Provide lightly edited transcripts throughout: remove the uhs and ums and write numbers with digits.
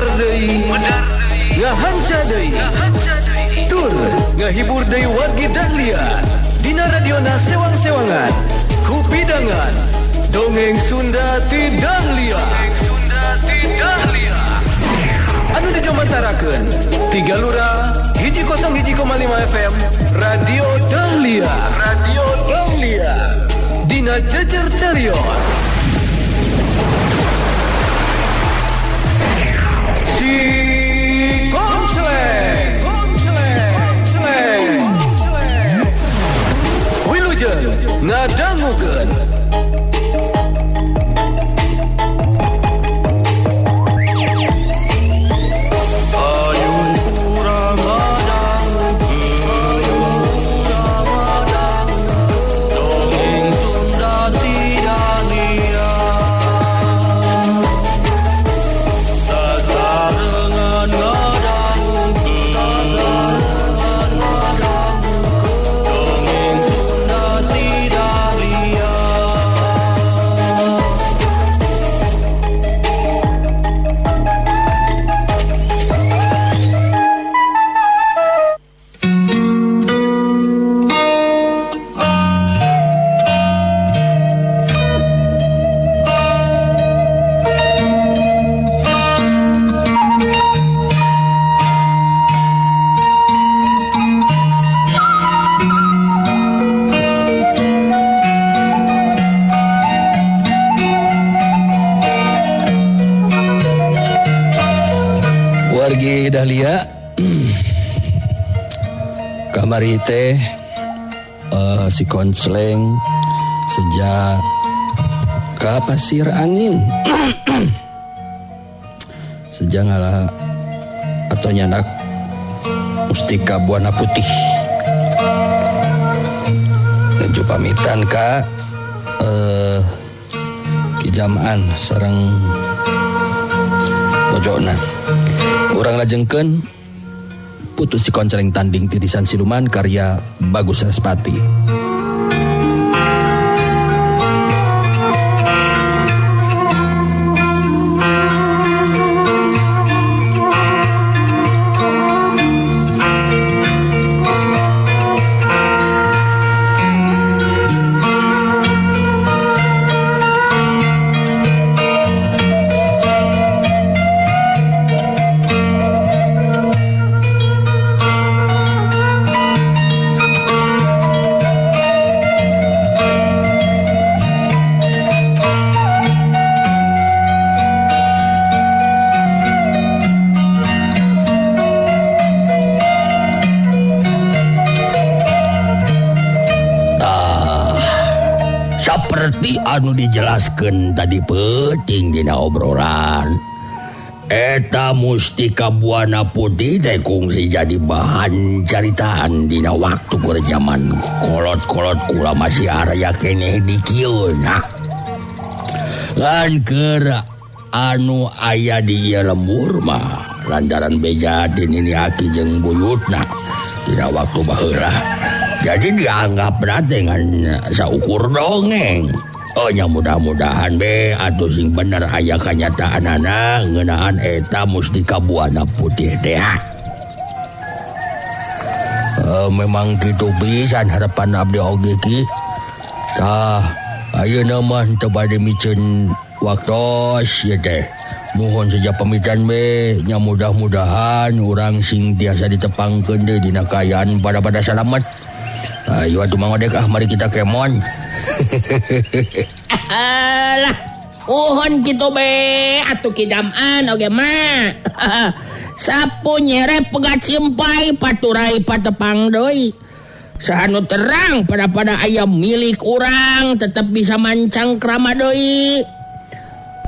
Medar deui, ngahanca deui, tur ngahibur deui wargi Dahlia dina radiona sewang-sewangan kupidangan dongeng Sunda ti Dahlia. Anu dijomantarakeun Tiga Lura 101,5 FM Radio Dahlia. Radio Dahlia dina Jejer Carios. Si Koncleng, Koncleng, Wilujeng ngadangukeun. Wargi Dahlia kamari teh si Koncleng sejak ke pasir angin sejak ngalah atau nyanak mustika Buana Putih nuju pamitan ka kijamaan sareng pojokna. Urang lajengkeun putus si Koncleng tanding titisan siluman karya Bagus Respati. Seperti anu dijelaskan tadi penting dina obrolan eta mustika Buana Putih teh kungsi jadi bahan caritaan dina waktu keur zaman kolot-kolot kula masih aya keneh di kieu na. Lan keur anu aya di ieu lembur mah lantaran beja ti nini aki jeung buyutna dina waktu baheula. Jadi dianggap dengan saukur dongeng. Oh nya mudah-mudahan be atuh sing bener aya kanyataanana ngeunaan eta mustika Buana Putih teh. Memang kitu pisan harapan abdi oge ki. Tah ayeuna mah teu bade miceun waktos ieu teh. Mohon saja pamitan be nya mudah-mudahan urang sing tiasa ditepangkeun deui dina kaayaan pada-pada salamet. Ayo atuh Mang Odek ah mari kita kemon. Alah, uhun kitu be atuh ki jaman oge mah. Sapu nyere pegat simpai paturai patepang deui. Sahanu terang pada-pada ayam milik urang tetep bisa mancang krama deui.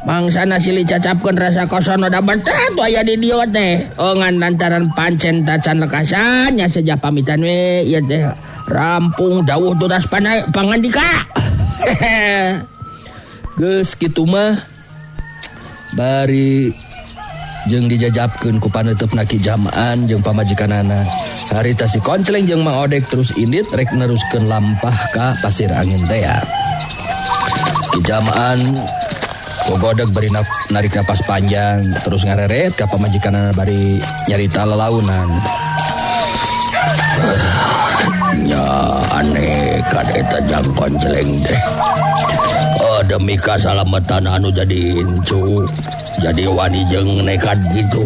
Mangsana silih cacapkeun rasa kosono da betah atuh aya di dieu teh. Oh ngan lantaran pancen tacan lekasan nya seja pamitan we ieu teh. Rampung dawuh turas pangandika. Geus kitu mah bari jeung dijajabkeun ku paneuteup ki jamaan jeung pamajikanana. Harita si Koncleng jeung Mang Odek terus indit rek neruskeun lampah ka pasir angin teh ya. Ki jamaan Gogodeg bari narik napas panjang terus ngareret ka pamajikanana bari nyarita lalaunan. Nya aneh kad eta Jang Konceleng teh. Oh, demi kasalamatan anu jadi incu, jadi wani jeung nekat gitu.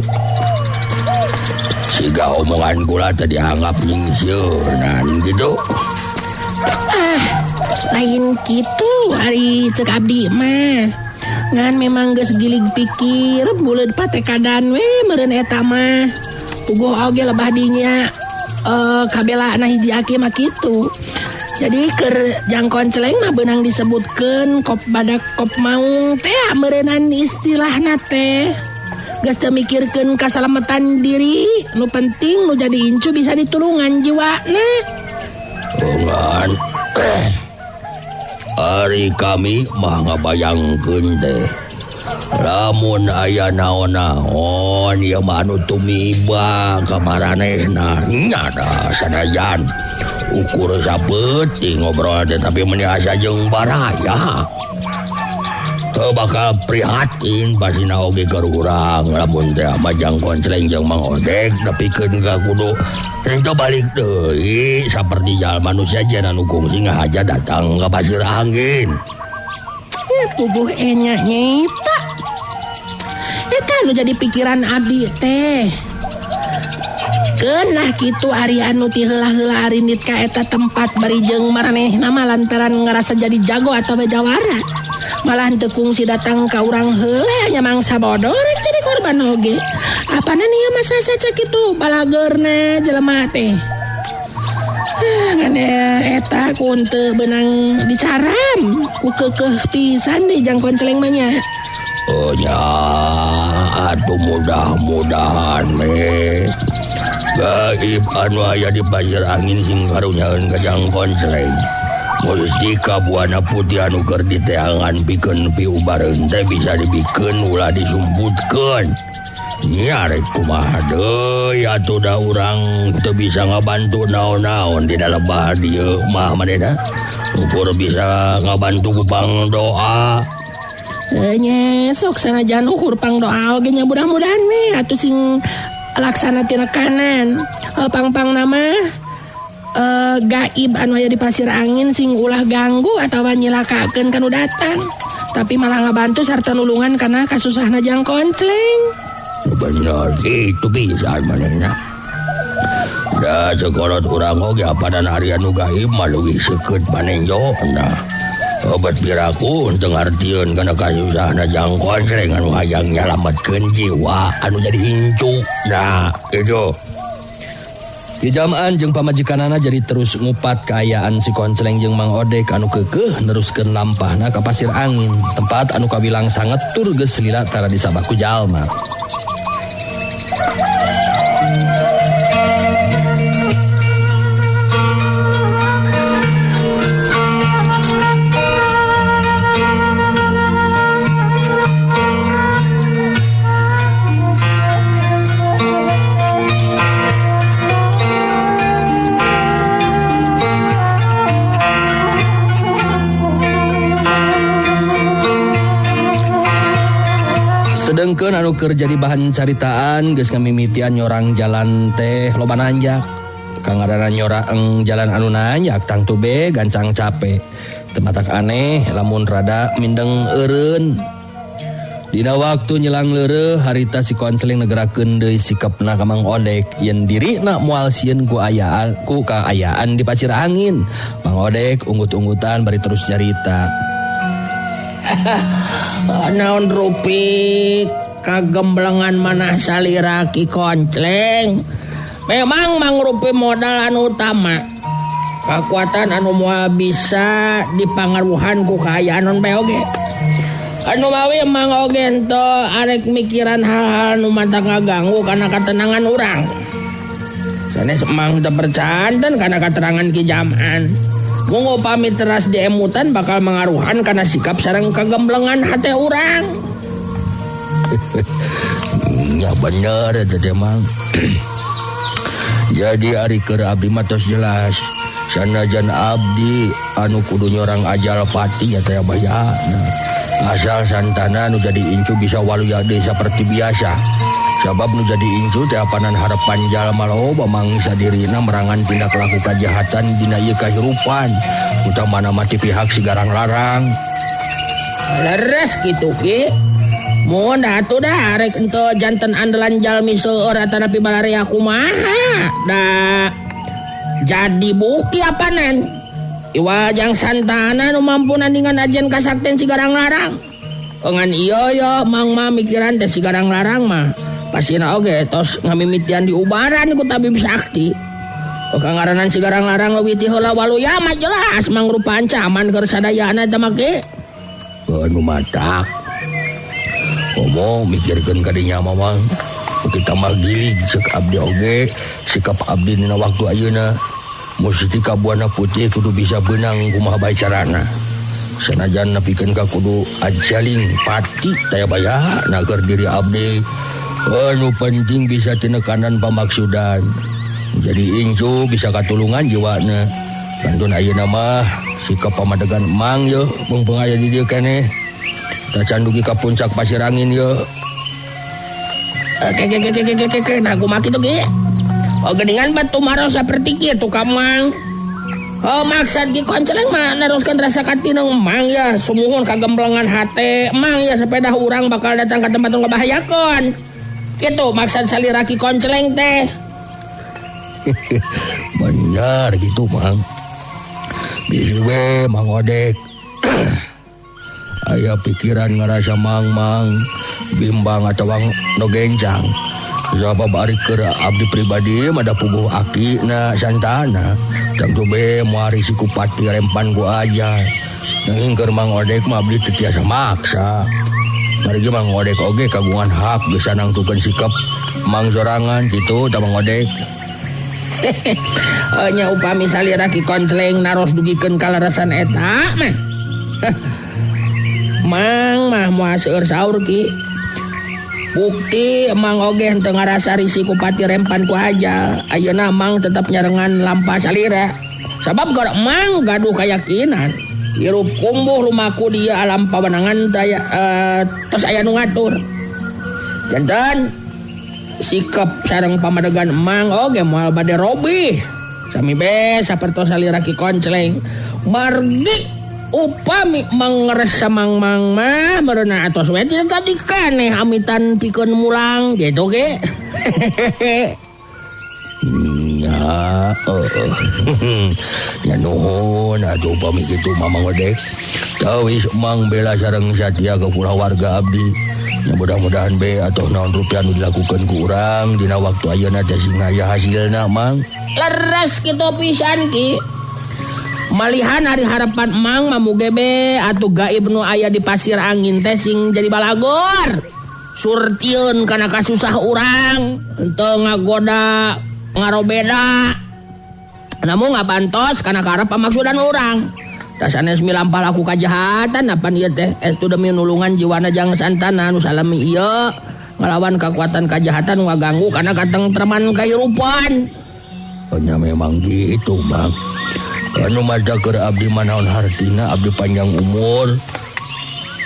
Siga omongan kula teh dianggap nyingsieunan gitu. Ah, lain kitu ari cek abdi mah. Ngan memang geus gilig pikir buleud patekadan we meureun eta mah. Puguh oge lebah dinya kabela na hiji aki mah kitu. Jadi keur Jang Konceleng mah beunang disebutkeun kop badak kop maung teh meureunnan istilahna teh. Geus teu mikirkeun kasalamatan diri, nu penting nu jadi incu bisa ditulungan jiwana. Ngan ari kami mah ngabayangkeun teh. Lamun aya naon-naon ieu mah anu tumiba ka maranehna nya da sanajan ukur sapeuting ngobrol teh tapi meuni asa jeung baraya. Teu bakal prihatin pasina oge keur urang lamun teh mah Jang Konceleng jeung Mang Odek nepikeun ka kudu henteu balik deui saperti jalma nu sejen anu kungsi ngahaja datang ka pasir angin. Puguh enya nyeta. Eta nu jadi pikiran abdi teh. Keun lah kitu ari anu ti heula-heula arindit ka eta tempat bari jeung maranehna mah lantaran ngarasa jadi jago atawa jawara. Malah teu kungsi datang ka urang heula nya mangsa bodor jadi korban oge. Apana nih masa saca kitu balageurna jelema teh. Ngan eta ku henteu beunang dicaram ku keukeuh pisan deui Jang Konceleng mah nya. Oh nya atuh mudah-mudahan we gaib anu aya di pasir angin sing karunyaeun ka Jang Konceleng. Mustika Buana Putih anu keur diteangan pikeun piubareun teh bisa dibikeun ulah disumputkeun. Nya rek kumaha deui atuh da urang teu bisa ngabantu naon-naon di lebah dieu mah manehna. Ukur bisa ngabantu ku pangdoa. Nya sok sanajan ukur pangdoa oge nya mudah-mudahan we atuh sing laksana tina kanan. Pang-pang nama gaib anu aya di pasir angin sing ulah ganggu atawa nyilakakeun kanu datang. Tapi malah ngabantu sarta nulungan kana kasusahna Jang Konceleng. Bener itu bisa manehna. Da sekolot urang oge apadan ari anu gaib mah leuwih seukeut panenjona. Obat piraku teu ngartieun kana kasusahna Jang Konceleng anu hayang nyalametkeun jiwa anu jadi incu. Nah, kitu. Di jamaan jeung pamajikanana jadi terus ngupat kaayaan si Konceleng jeung Mang Odek anu keukeuh neruskeun lampahna ka pasir angin, tempat anu kawilang sanget tur geus lila tara disabah ku jalma. Sedengkeun anu keur jadi bahan caritaan geus ngamimitian nyorang jalan teh loba nanjak. Kangaranna nyorang jalan anu nanjak tangtu be gancang cape. Teu matak aneh lamun rada mindeng eureun. Dina waktu nyelang leureuh harita si Konceleng negerakeun deui sikapna ka Mang Odek yen dirina moal sieun ku ayaan ku kaayaan di pasir angin. Mang Odek unggut-unggutan bari terus nyarita. Naon rupi kagemblengan manah salira Ki Konceleng. Memang Mang Rupi modal anu utama. Kakuatan anu moal bisa dipangaruhan ku kaayaan non bae oge. Anu mawi Mang oge henteu arek mikiran hal-hal nu mantap ngaganggu kana katenangan urang. Sanes Mang teu percanten kana katerangan Ki Jam'an. Mung upami teras diemutan bakal mangaruhan kana sikap sareng kagemblengan hate urang. Ya bener eta teh Mang. Jadi ari keur abdi mah tos jelas. Sanajan abdi anu kudu nyorang ajal pati nya teh bayana. Asal Santana nu jadi incu bisa waluya deui saperti biasa. Sabab nu jadi incu teh apanan harapan jalma loba mangsa dirina merangan tindak laku kajahatan dina ieu kahirupan. Utamana mati pihak si Garang Larang. Leres kitu Ki. Mun atuh dah arek henteu janten andalan jalmi seueur atanapi balarea kumaha. Da jadi bukti apanan. Iwa jang Santana nu mampu nandingan ajian kasakten si Garang Larang. Ngan ieu yo mang mah mikiran teh si Garang Larang mah pasina oge tos ngamimitian diubaran ku tabib sakti. Kangaranan si Garang Larang leuwih ti heula waluya mah jelas mangrupa ancaman keur sadayana teh mah Ki. Anu matak. Komo mikirkeun ka dinya mah Mang. Kita mah gilig ceuk abdi oge sikap abdi dina waktu ayeuna. Mustika Buana Putih kudu bisa beunang kumaha bae carana. Sanajan nepikeun ka kudu ajaling pati taya baya na keur diri abdi. Anu penting bisa tinekanan pamaksudan. Jadi incu bisa katulungan jiwana. Kantun ayeuna mah sikap pamadegan Mang yeuh beungpeung aya di dieu keneh. Tacan dugi ka puncak pasir angin yeuh. Ke ke ke ke ke ke nah kumaha kitu Ki? Oh geningan batu maros saperti kitu ka Mang. Oh maksad Ki Konceleng mah neruskeun rasa katineng Mang ya sumuhun kagemblengan hate Mang ya sepeda urang bakal datang ka tempat nu ngabahayakeun. Kitu maksad salira Ki Konceleng teh. Bener gitu Mang. Bisi we Mang Odek. Aya pikiran ngarasa mang-mang bimbang atawa nu gencang. Sabab ari keur abdi pribadi mah da puguh aki na Santana. Tangtu be moal risiku pati rempan ku aja. Nanging keur Mang Odek mah abdi teu tiasa maksa. Margi Mang Odek oge kagungan hak geus nangtukeun sikap Mang sorangan kitu tah Mang Odek. Nya upami salira Ki Konceleng naros dugikeun kalarasan eta mah. Mang mah moal seueur saur Ki. Bukti Mang oge henteu ngarasa risiko pati rempan ku aja. Ayeuna Mang tetep nyarengan lampah salira. Sabab keur Mang gaduh kayakinan hirup kumbuh lumaku dia alam pawenangan taya tos aya nu ngatur. Janten sikap sareng pamadegan Mang oge moal bade robih. Sami be sapertos salira Ki Konceleng. Margi upami mangresa mang-mang mah mereuna atos we tadi kaneh amitan pikeun mulang gitu ge. Nya nya nuhun atuh upami kitu mah Mang Odek. Tawis Mang bela sareng satia ka kulawarga abdi. Nya mudah-mudahan be atuh naon rupiah nu dilakukeun ku urang dina waktu ayeuna teh sing aya hasilna Mang. Leres kitu pisan Ki. Malihan ari harapan Mang mamuge be atuh gaib nu aya di pasir angin teh sing jadi balagor. Surtieun kana kasusah urang, henteu ngagoda ngarobeda. Namun ngabantos kana karep pamaksudan urang. Da sanes milampah laku kajahatan apan ieu teh estu demi nulungan jiwana jang Santana nu salami ieu ngalawan kakuatan kajahatan nu ngaganggu kana katengtreman kahirupan. Nya memang gitu Mang. Anu mata keur abdi mah naon hartina abdi panjang umur.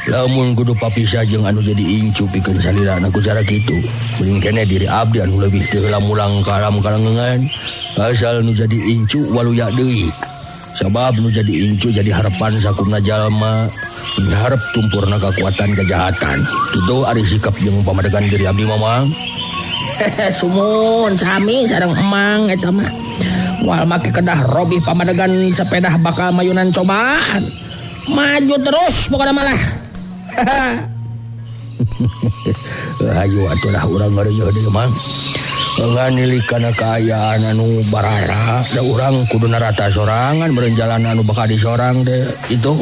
Lamun kudu papisah jeung anu jadi incu pikeun salirana ku cara kitu. Mending keneh diri abdi anu leuwih teu heula mulang ka alam kalengengan. Asal nu jadi incu waluya deui. Sabab nu jadi incu jadi harapan sakumna jalma miharep tumpurna kakuatan kejahatan. Kitu ari sikap jeung pamadegan diri abdi mah Mang. Sumun sami sareng Emang eta mah. Moal make kedah robih pamadegan sepedah bakal mayunan cobaan. Maju terus pokona malah. Ayo atulah urang ngareueuh deui Mang. Nganilik kana kaayaan anu barara da urang kudu narata sorangan meureun jalan anu bakal disorang teh itu.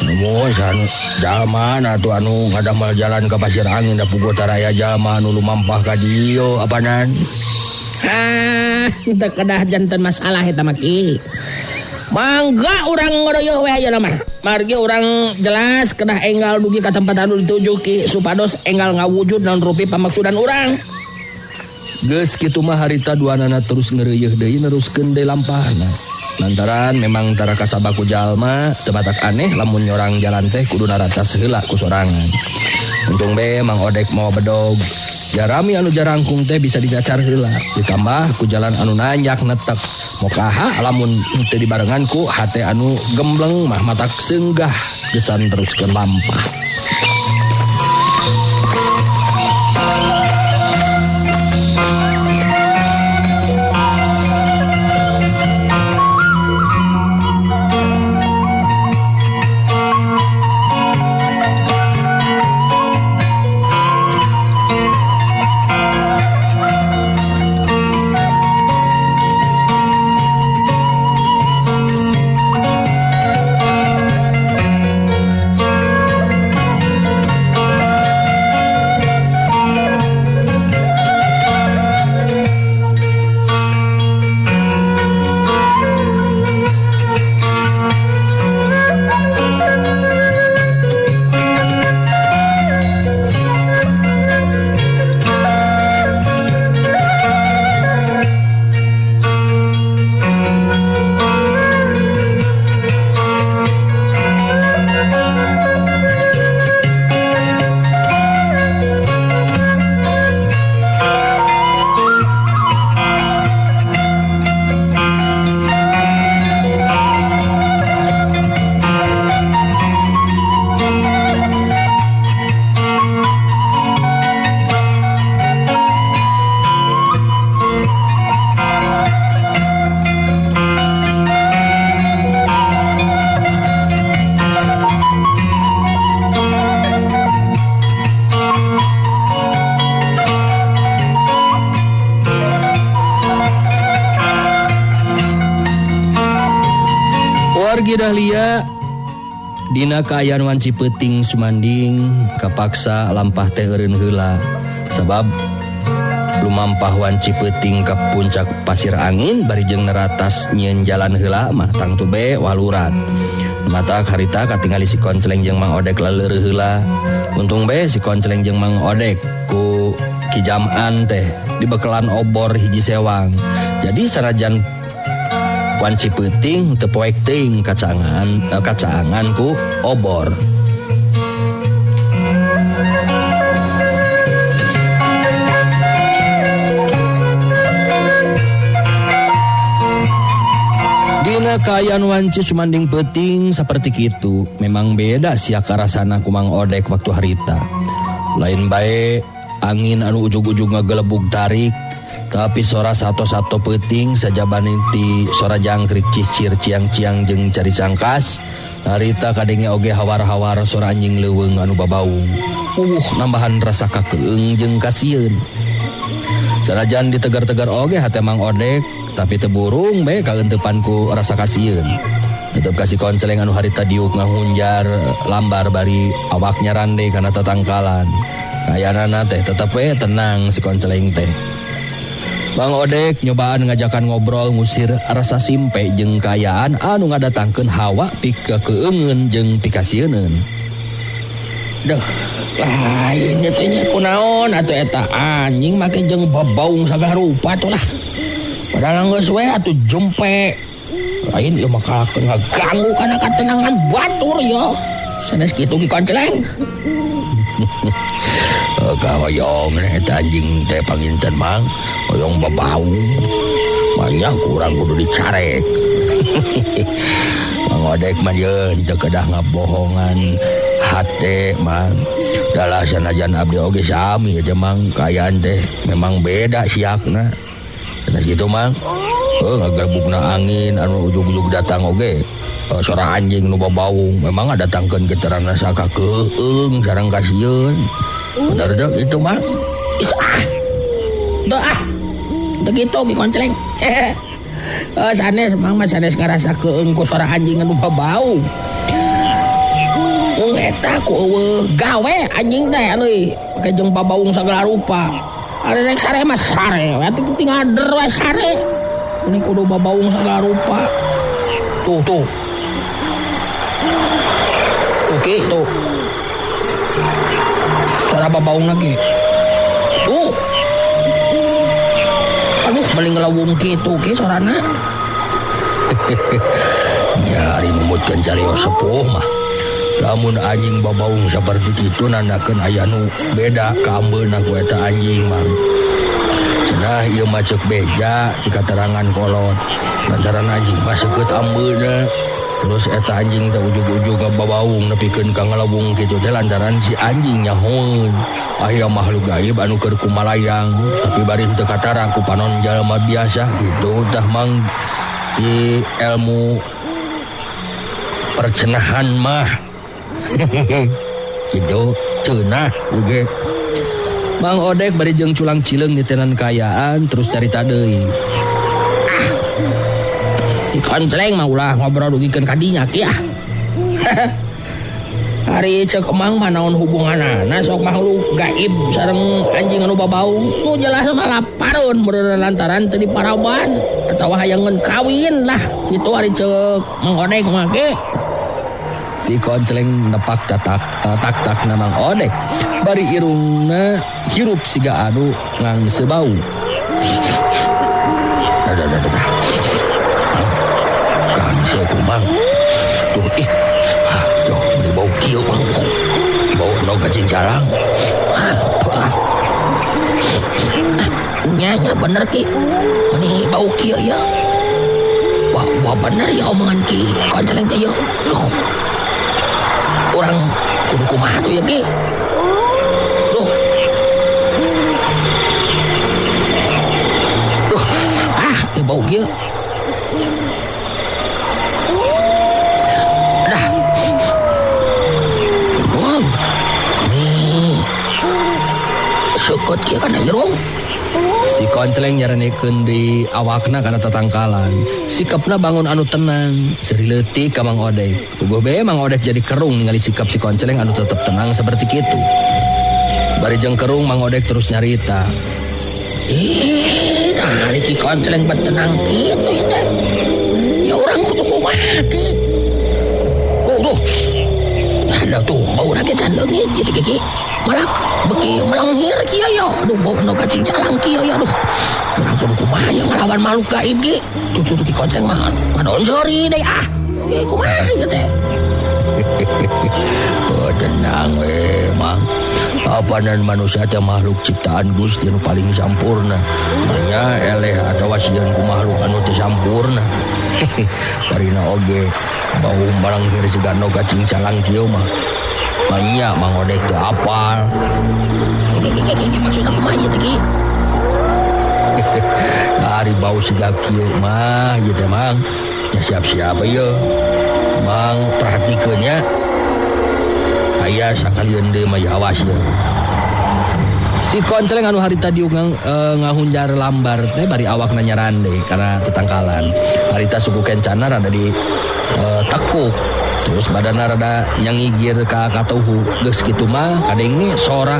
Namun san jalma atuh anu ngadamel jalan ka pasir angin da puguh taraya jalma anu lumampah ka dieu apanan. Ah, teu kedah janten masalah eta mah Ki. Mangga urang ngoreueuh we ayeuna mah. Margi urang jelas kedah enggal dugi ka tempat anu dituju Ki supados enggal ngawujud naon rupi pamaksudan urang. Geus kitu mah harita duanana terus ngeureuyeih deui neruskeun deui lampahna. Lantaran memang tara kasaba ku jalma teu matak aneh lamun nyorang jalan teh kudu naratas heula ku sorangan. Untung be Mang Odek mawa bedog. Jarami anu jarangkung teh bisa dicacar heula. Ditambah ku jalan anu nanjak netek. Mokaha lamun teu dibarengan ku hate anu gembleng mah matak seunggah gesan teruskeun lampah. Wargi Dahlia dina kaayaan wanci peuting sumanding kapaksa lampah teh eureun heula sabab lumampah wanci peuting ka puncak pasir angin bari jeung neratas nyieun jalan heula mah tangtu be walurat. Mata harita katingali si Konceleng jeung Mang Odek laleureun heula. Untung be si Konceleng jeung Mang Odek ku Ki Jam'an teh dibekelan obor hiji sewang. Jadi sanajan wanci peuting teu poek teuing kacaangan ku obor. Dina kaayaan wanci sumanding peuting saperti kitu, memang beda sia karasana ku Mang Odek waktu harita. Lain bae angin anu ujug-ujug ngagelebug tarik, tapi sora sato-sato peuting sajabani ti sora jangkrik cicir ciang-ciang jeung cari cangkas. Harita kadenge oge hawar-hawar sora anjing leuweung anu babaung. Nambahan rasa kakeung jeung kasieun. Sanajan ditegar-tegar oge hate Mang Odek, tapi teu burung be kaeuntepan ku rasa kasieun. Tetep kasih Konceleng anu harita diuk ngahunjar lambar bari awaknya rande kana tatangkalan. Kayanana teh tetep we tenang si Konceleng teh. Mang Odek nyobaan ngajakan ngobrol ngusir rasa simpe jeung kaayaan anu ngadatangkeun hawa pikakeungeun jeung pikasieuneun. Duh, lain teh nya kunaon atuh eta anjing make jeung babaung sagala rupa tuh lah. Padahal geus we atuh jempe. Lain ieu mah kalakeun ngaganggu kana katenangan batur yo. Sanes kitu Ki Konceleng. Kahoyong eta anjing teh panginten Mang, hoyong babaung. Banyak kurang kudu dicarek. Mang Odek mah yeun teu kedah ngabohongan hate Mang. Dalah sanajan abdi oge sami teh Mang, kaayaan teh memang beda siakna. Sanes kitu Mang. Ngagelebugna angin anu ujug-ujug datang oge. Sora anjing nu babaung memang ngadatangkeun getaran rasa kakeung sareng kasieun. Bener deh itu Mang. Is ah. Teu ah. Teu kitu Ki Konceleng. Sanes Mang mah sanes ngarasa keung ku sora anjing anu babaung. Ung eta ku eueuh gawe anjing teh euy, pake jeung babaung sagala rupa. Ari rek sare mah sare, atuh tinggal der we sare. Ini kudu babaung sagala rupa. Tuh tuh. Oke tuh. Suara babaung lagi. Tuh. Aduh, meling ngelawung kitu ki sorana. Ya ari numutkeun cariosa sepuh mah. Lamun anjing babaung saperti kitu nandakeun aya nu beda kaambeuna ku eta anjing mah. Cenah ieu mah ceuk beja jika terangan kolot. Lantaran anjing mah seukeut ambeuna. Terus eta anjing teh ujug-ujug ngababaung nepikeun ka ngalewung kitu teh lantaran si anjing nyahoeun. Aya makhluk gaib anu keur kumalayang tapi bari teu katara ku panon jalma biasa kitu tah mang di ilmu percenahan mah. Gitu cenah oge. Mang Odek bari jeung culang cileung nitenan kaayaan terus carita deui. Ah. Konceleng mah ulah ngobrol dugikeun ka dinya ki ah. Ari ceuk emang mah naon hubunganana sok makhluk gaib sareng anjing anu babaung. Nu jelas mah lapareun meureun lantaran teu diparaban atawa hayangeun kawin lah kitu ari ceuk Mang Odek mah ki. Si Konceleng nepak tak-tak na Mang Odek. Bari irungna hirup siga anu ngangse bau. Dah dah dah. Gangse ku Mang. Tuh ih. Ah, tuh bari bau kieu Mang. Bau endog kacing calang. Nya nya bener ki. Ini bau kieu ya. Wah, wah bener ya omongan ki. Konceleng teh yo. Duh. Orang kudu kumaha tuh ya ki. Duh. Duh. Ah, ini bau kieu. Dah. Wow. Nih. Seukeut kieu kana irung. Si Konceleng nyarenekeun di awakna kana tatangkalan. Sikapna bangun anu tenang, seri leutik ka Mang Odek. Uguh be Mang Odek jadi kerung ningali sikap si Konceleng anu tetep tenang seperti kitu. Bari jeung kerung Mang Odek terus nyarita. Ih, nah ari Ki Konceleng bet tenang kitu ya teh. Ya urang kudu kumaha ki. Oh, duh. Ada tuh bau lagi can leungit kitu ki. Malah beki melenghir kieu yo. Aduh bau nu kacing calang kieu yo aduh. Urang kudu kumaha ya ngalawan makhluk gaib ki. Tuh tuh Ki Konceleng mah ngadonsori deui ah. Ih kumaha ieu teh. Oh tenang we Mang. Apanan manusia teh makhluk ciptaan Gusti nu paling sampurna. Manya eleh atawa sieun ku makhluk anu teu sampurna. Barina oge bau melenghir siga nu kacing calang kieu mah. Banyak Mang Odek teu apal. Ki maksudna kumaha ieu teh ki? Ari bau siga kieu mah ieu teh Mang. Ya siap-siap ieu. Mang perhatikeun nya. Aya sakalieun deui mah ya awas ieu. Si Konceleng anu harita diuk ngahunjar lambar teh bari awakna nyarande karena tetangkalan. Harita suku kencana rada di tekuk. Terus badanna rada nyangigir ka katuhu. Geus kitu mah kadenge sora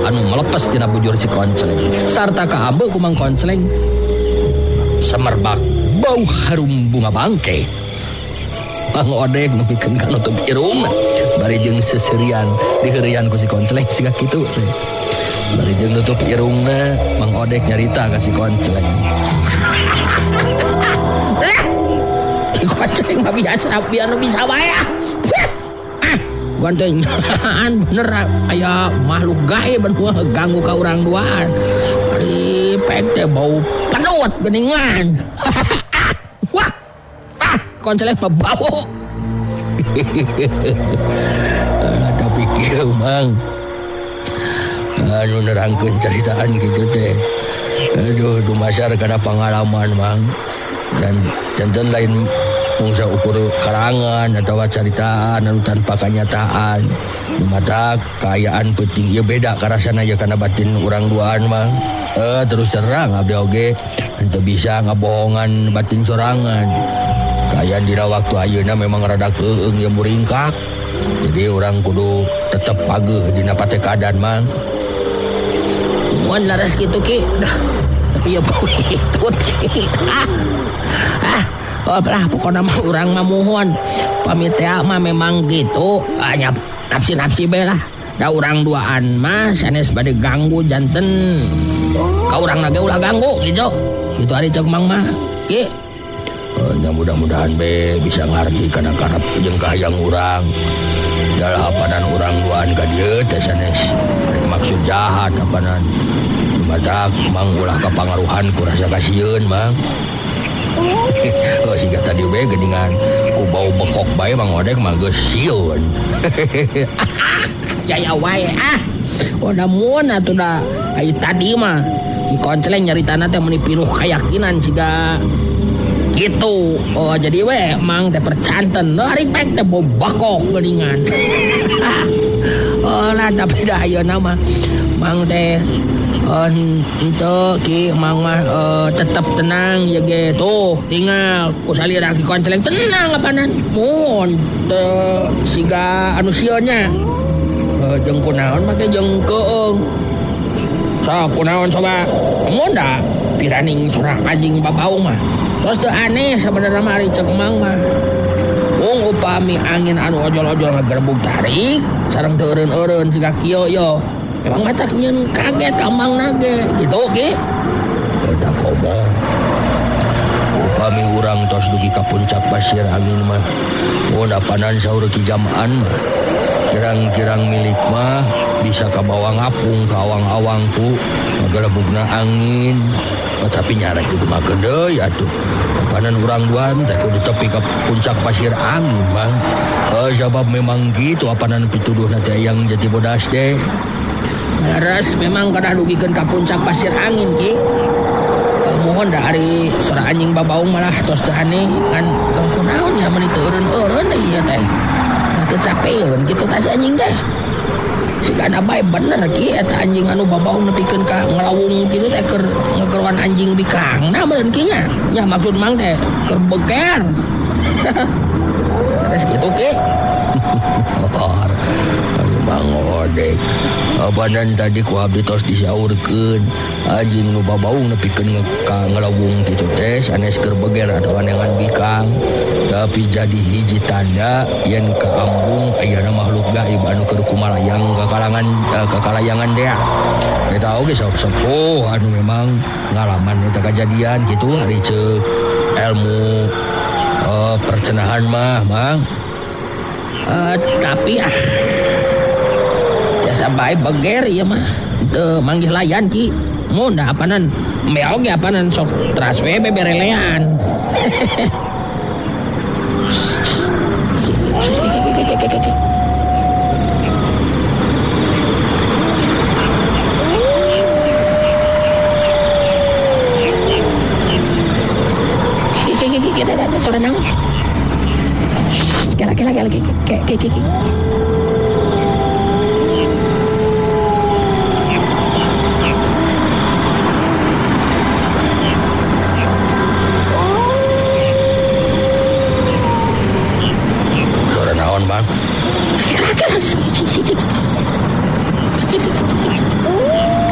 anu melepas tina bujur si Konceleng. Sarta kaambe ku Mang Konceleng semerbak bau harum bunga bangke. Mang Odek nepikeun ka nutup irungna bari jeung seserian diheureuyan ku si Konceleng siga kitu teh. Bari jeung nutup irungna Mang Odek nyarita ka si Konceleng. Ki Konceleng mah biasa biar nu bisa wae ah. Ah, gontengan bener aya makhluk gaib anu ganggu ka urang duaan. Ari pek teh bau pedot geuningan. Wah. Ah, Konceleng mah bau. Tapi kieu Mang. Anu nerangkeun caritaan kitu teh. Aduh, dumasar kana pangalaman Mang. Dan janten lain mungsa ukur karangan atawa caritaan anu tanpa kanyataan. Dumatak kaayaan peuting ieu beda karasana ieu kana batin urang duaan mah. Terus terang abdi oge henteu bisa ngabohongan batin sorangan. Kaayaan dina waktu ayeuna memang rada keueung ieu muringkak. Jadi urang kudu tetep pageuh dina patekadan Mang. Mun laras kitu ki. Dah. Tapi ya bau hitut ki. Ah. Ah, oh lah pokokna mah urang mah muhun. Pamit teh mah memang gitu, hanya nafsi-nafsi bae lah. Da urang duaan mah sanes bade ganggu janten. Ka urang ge ulah ganggu gitu. Gitu ari ceuk Mang mah. Ki. Nya mudah-mudahan be bisa ngarti kana karep jeung kahayang urang. Dalah apanan urang duaan ka dieu teh sanes rek maksud jahat apanan. Matak mang ulah kapangaruhan ku rasa kasieun mang. Oh siga tadi we geuningan ku bau bekok bae Mang Odek mah geus sieun. Jaya wae ah. Udah mun atuh da ai tadi mah di konceleng nyaritana teh meuni pinuh kayakinan siga gitu. Oh jadi we mang teh percanten ari pek teh bau bekok geuningan. Oh lah tapi da ayeuna mah mang teh henteu ki mang mah tetep tenang ya ge tuh tinggal ku salira ki konceleng tenang apanan mun teu siga anu sieun nya jeung kunaon make jeung keung sok kunaon coba mun da piraning sorang anjing babaung mah terus teu aneh sabenerna mah ari ceuk mang mah ung upami angin anu ojol-ojol ngagerebug tarik sareng teu eureun-eureun siga kieu yo. Emang matak nyen kaget kambang nage gitu ki. Eta komo. Upami urang tos dugi ka puncak pasir angin mah. Mun apanan saur ki jamaan mah. Kirang-kirang milik mah bisa kabawa ngapung ka awang-awang ku ngagelebugna angin. Oh, tapi nyarek digumakeun deui atuh. Apanan urang duaan teh kudu tepi ka puncak pasir angin mah. Sabab memang gitu apanan pituduhna teh yang jati bodas teh. Leres memang kedah dugikeun ka puncak pasir angin ki. Mohon da ari sora anjing babaung malah tos teu aneh kan kunaon ya meuni teu eureun-eureun ieu teh. Nah teu capeun kitu tah si anjing teh. Sigana bae bener ki eta anjing anu babaung nepikeun ka ngalawung kitu teh keur ngekeruan anjing bikangna meureun ki nya. Nya maksud mang teh keur beger. Terus kitu ki. Mang Odek abanan tadi ku abdi tos disaurkeun anjing nu babaung nepikeun ka ngalawung kitu teh sanes keur beger atawa neangan bikang tapi jadi hiji tanda yen ka ambung ayana makhluk gaib anu keur kumalayang ka kalangan ka kalayangan teh eta oge sok sepuh anu memang ngalaman eta kajadian kitu ari ceuk ilmu percenahan mah mang. Tapi ah biasa bae beger ieu mah teu manggih layan ki mun da apanan meog ge apanan sok teras we beberelean. Suara naon? Kela kela kela ke ke ke. Suara naon, Bang? Kela kela.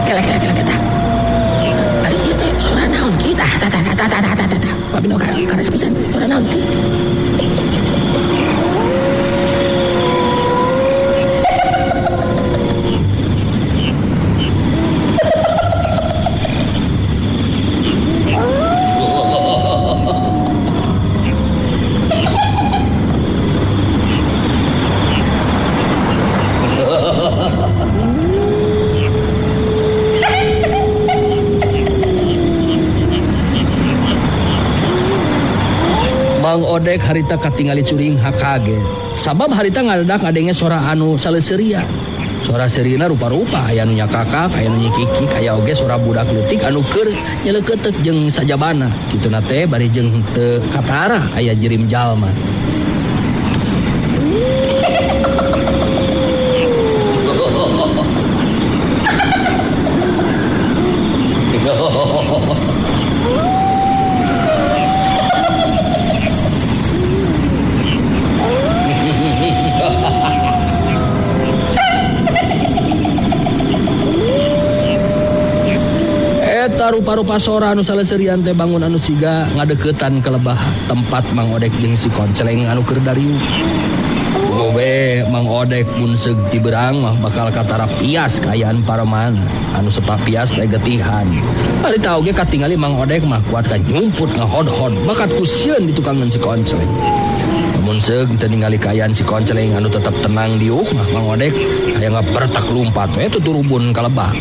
Kela kela kela kata. Ari ieu teh suara naon ki? Tah tah tah tah tah tah tah. Pabino kares pisan suara naon ki? Mang Odek harita katingali curing kaget. Sabab harita ngadadak ngadenge sora anu saleuseurian. Sora seurina rupa-rupa, aya nu nyakakak, aya nu nyikikik, aya oge sora budak leutik anu keur nyeleukeuteup jeung sajabana. Kituna teh bari jeung teu katara aya jirim jalma. Eta rupa-rupa sora anu saleseurian teh bangun anu siga ngadeukeutan ka lebah tempat Mang Odek jeung si Konceleng anu keur dariu. Gobe Mang Odek mun seug ti beurang mah bakal katara pias kaayaan paremana anu sepa pias teh getihan. Harita oge katingali Mang Odek mah kuat ka nyumput ngahod-hod bakat ku sieun ditukangan si Konceleng. Mun seug teu ningali kaayaan si Konceleng anu tetep tenang diuk mah Mang Odek hayang ngabertak lumpat we tuturubun ka lebah.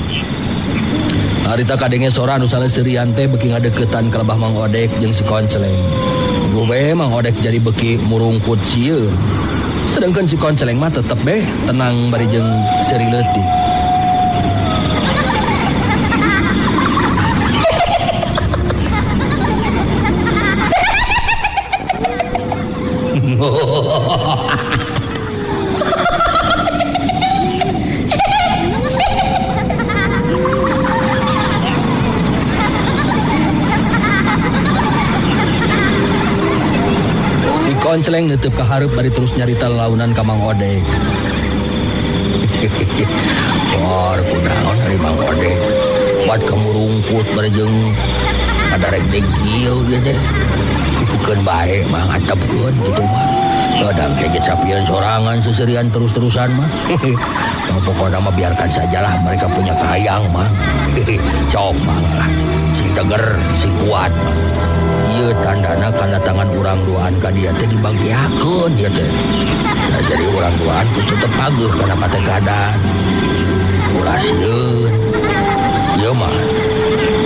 Harita kadenge sora anu saleseurian teh beuki ngadeukeutan ka lebah Mang Odek jeung si Konceleng. Gobe Mang Odek jadi beuki murungkut sieun. Sedangkan si Konceleng mah tetep beh tenang bari jeung seuri leutik. Si Konceleng neuteub ka hareup bari terus nyarita lalaunan ka Mang Odek. Por kunaon ari Mang Odek. Kuat kamurungkut bari jeung ngadarek-deg ieu dia teh. Kukeun bae mah antepkeun kitu mah. Kadang kayak capieun sorangan seserian terus-terusan mah. Pokoknya mah biarkan sajalah mereka punya kahayang mah. Cok mah lah. Sing teger, sing kuat mah. Ieu tandana kana tangan urang duaan ka dia teh dibagiakeun ieu teh. Nah, jadi urang duaan kudu tetep pageuh kana patekadan. Ulah sieun. Ieu mah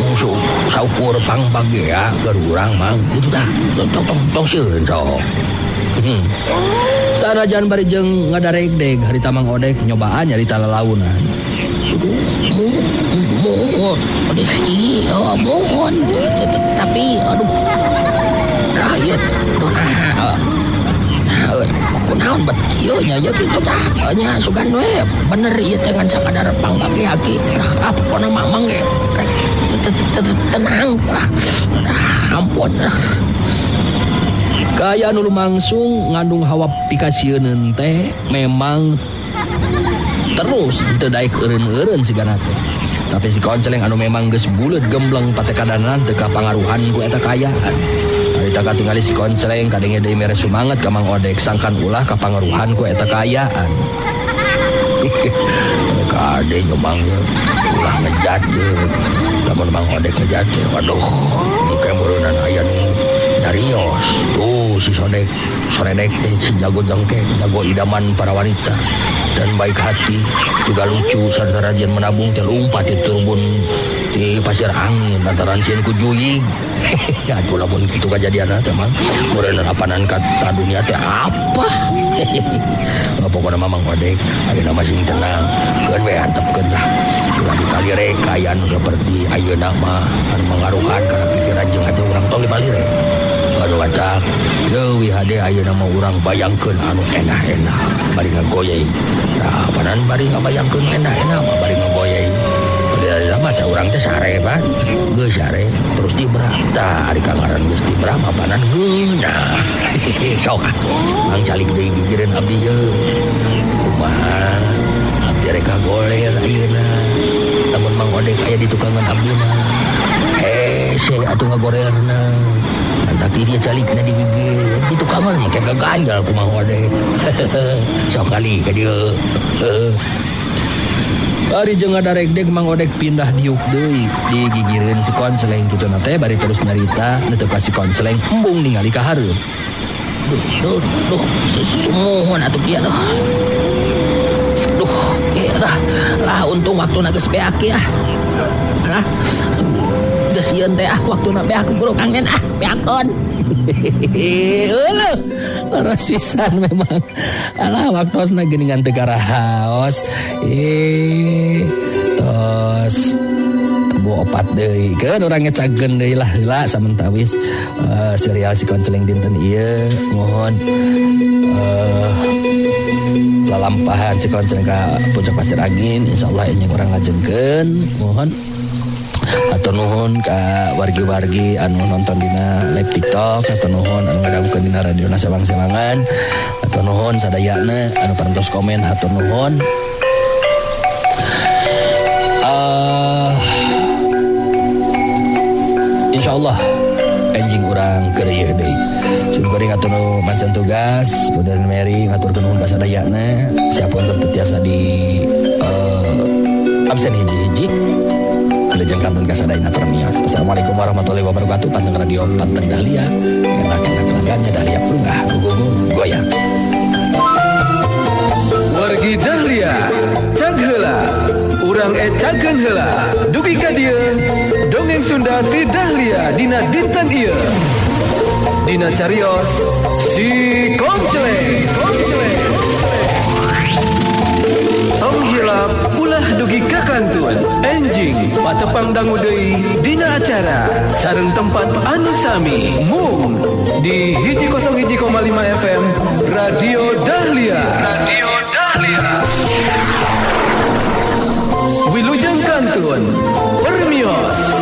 musuh saukur pangbagea keur urang mah kitu tah. Tong sieun sok. Sanajan bari jeung ngadaregdeg harita Mang Odek nyobaan nyarita lalaunan. Mohon, tapi aduh rakyat kunaon bet kieu nya ieu kitu tah nya sugan we bener ieu teh ngan sakadar pangbagi aki ah pokona mah mang ge tenang lah ampun. Kaayaan nu lumangsung ngandung hawa pikasieun teh memang terus teu daek eureun-eureun sigana teh. Tapi si Konceleng anu memang geus buleut gembleng patekadanan teu kapangaruhan ku eta kaayaan. Harita katingali si Konceleng kadenge deui mere sumanget ka Mang Odek sangkan ulah kapangaruhan ku eta kaayaan. Kade nyomang ulah ngejat lamun Mang Odek ngejat waduh engke meureunnan aya nu nyarios. Tuh si Sodek soredek teh si jago jengkek jago idaman para wanita dan baik hati juga lucu serta rajin menabung teh lumpat di turbun di pasir angin lantaran sieun ku juyig. Aduh lamun kitu kajadianna teh mang meureun apanan ka dunia teh apa. Pokona mah Mang Odek ayeuna mah sing tenang keun we antepkeun lah ulah dipalire kaayaan nu saperti ayeuna mah anu mangaruhan kana pikiran jeung hati urang tong dipalire. Aduh kacak leuwih hade ayeuna mah urang bayangkeun anu enak-enak bari ngagoyeng. Tah panan bari ngabayangkeun enak-enak mah bari ngagoyeng. Padahal mah ca urang teh sare pan. Geus sare terus tibra. Tah ari kangaran geus tibra mah panan geunah. Sok ah. Mang calik deui gigireun abdi ye. Kumaha abdi rek kagoler ayeuna. Lamun Mang Odek aya di tukangan abdi mah. Hese atuh ngagorerna. Tapi dia calikna di gigir di tukangan mah kayak gaganjal ku Mang Odek. Sok kali ka dieu. Ari jeung ngadaregdeg Mang Odek pindah diuk deui digigireun si Konceleng kitu na teh bari terus nyarita neuteuk ka si Konceleng embung ningali ka hareup. Duh duh sumuhun atuh kieu duh. Duh kieu lah lah untung waktuna geus beak ya. Lah geus sieun teh ah waktuna beak buru kangen ah beakeun. Euleuh leres pisan memang. Alah waktosna geuningan teu karaos. Tos bu opat deui. Keun urang ngecageun deui lah heula samentawis serial si Konceleng dinten ieu mohon lalampahan si Konceleng ka puncak pasir angin insyaallah enjing urang lajengkeun mohon. Hatur nuhun ka wargi-wargi anu nonton dina live TikTok, hatur nuhun anu ngadangukeun dina radio sewang-sewangan, hatur nuhun sadayana anu parantos komen, hatur nuhun. Insyaallah Enjing urang keur ieu deui. Sim kuring atur nu mancen tugas, Bunda Mary ngaturkeun nuhun ka sadayana, siapun teu tiasa di absen hiji-hiji. Wilujeng kantun ka sadayana permios. Assalamualaikum warahmatullahi wabarakatuh. Panteng radio, panteng Dahlia. Enak-enak langgannya Dahlia Prunggah, gugugu goyang. Wargi Dahlia, cag heula. Urang ecakeun heula. Dugi ka dieu, dongeng Sunda ti Dahlia dina dinten ieu. Dina carios si Komceleng, Komceleng. Tong hilap ulah dugi ka kantun. Enjing patepang dangu deui dina acara sareng tempat anu sami mung di 101,5 FM Radio Dahlia. Radio Dahlia. Wilujeng kantun. Permios.